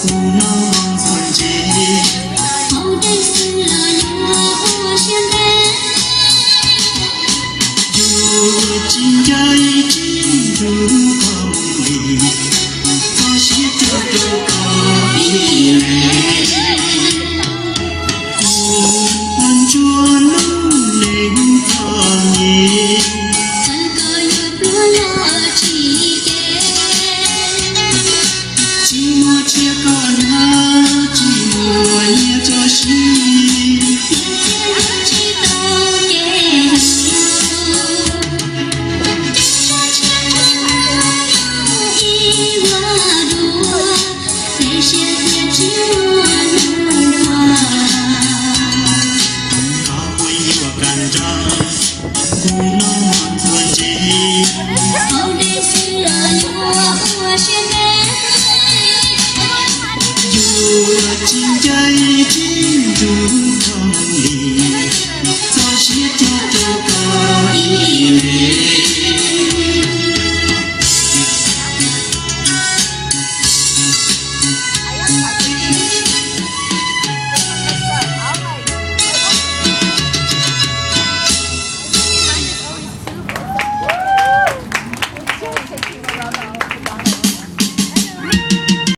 Tus no ntxuag ntse, hauv dej xwb los yuav ua siab ntev. Yus tsis ncaim tsis nrug koj mus li, koj siab cuag rau koj ib leeg. Kuv ua ntsuag lub neej txom nyem, txawm koj yuav pluag los tsis cev. Tsis muaj tsiaj koj